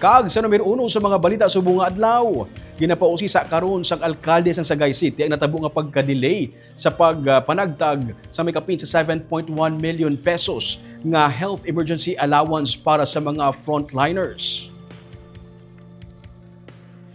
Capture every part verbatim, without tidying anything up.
Kag sa numero uno sa mga balita subong nga adlaw, ginapausi sa karon sang alkalde sang Sagay City ang natabo nga pagka-delay sa pagpanagtag sa may kapin sa seven point one million pesos nga health emergency allowance para sa mga frontliners.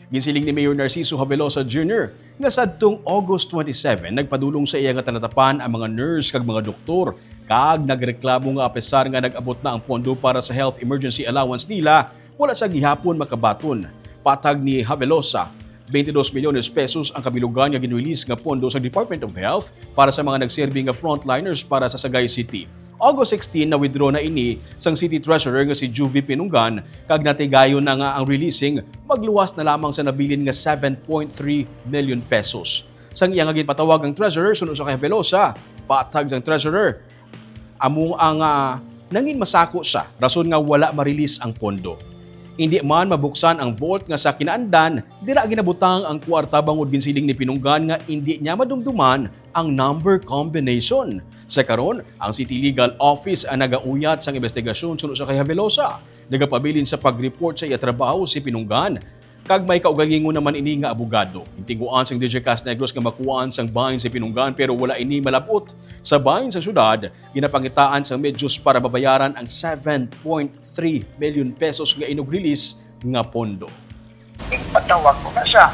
Ginsiling ni Mayor Narciso Havelosa Junior nga sadtong August twenty-seven nagpadulong sa iya nga talatapan ang mga nurse kag mga doktor, kag nagreklamo nga apesar nga nag-abot na ang pondo para sa health emergency allowance nila, wala sa gihapon makabaton. Patag ni Havelosa, twenty-dos milyones pesos ang kabilugan nga ginrelease nga pondo sa Department of Health para sa mga nagserbi nga frontliners para sa Sagay City. August sixteen, na-withdraw na ini sang City Treasurer nga si Juvie Pinungan, kag natigayon na nga ang releasing magluwas na lamang sa nabilin nga seven point three million pesos. Sang iya nga ginpatawag ang Treasurer suno sa kay Havelosa, patag sang Treasurer, amo ang, ah, nangin masako siya, rason nga wala ma-release ang pondo. Indi man mabuksan ang vault nga sa kinaandan, dira ginabutang ang kwarta, bangod ginsiling ni Pinunggan nga indi niya madumduman ang number combination. Sa karon, ang City Legal Office ang nagauyat sang investigasyon suno sa kay Havelosa. Nagapabilin sa pag-report sa iya trabaho si Pinunggan, kag may kaugalingon naman ini nga abogado. Gintinguhaan sang D J Cas Negros nga makuhaan sang bahin si Pinunggan, pero wala ini malab-ot. Sa bahin sa syudad, ginapangitaan sang medyos para mabayaran ang seven point three million pesos nga inug-release nga pondo. Ipatawag ko na siya.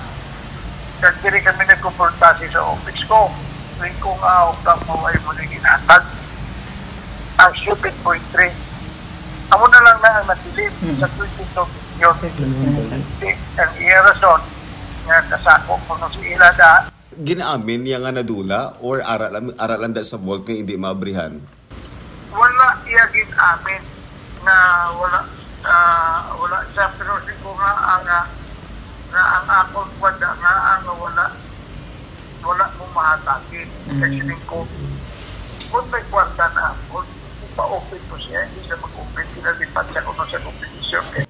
Kag diri kami nagkumpronta sa office ko. Tuwing ko nga, "Aw, ka mo ay mo ning ginhatag ang seven point three." Amo na lang na ang nabilin Mm. sa twenty-two million. Fifty-seven. Di, ang iya rason nga kasako ko no si ila da. Ginamin niya nga nadula or ara lang, ara lang da sa vault nga hindi maabrihan? Wala iya ginamin nga wala, ah, wala siya, pero si ko nga, ah, nga, nga ang akon kwanda nga, ah, nga wala, wala mo mahatagin. Mm. Kay sining ko, kung may kwarta na, kung pa-open ko siya, hindi siya mag-open, pinalipat siya kuno sa competition.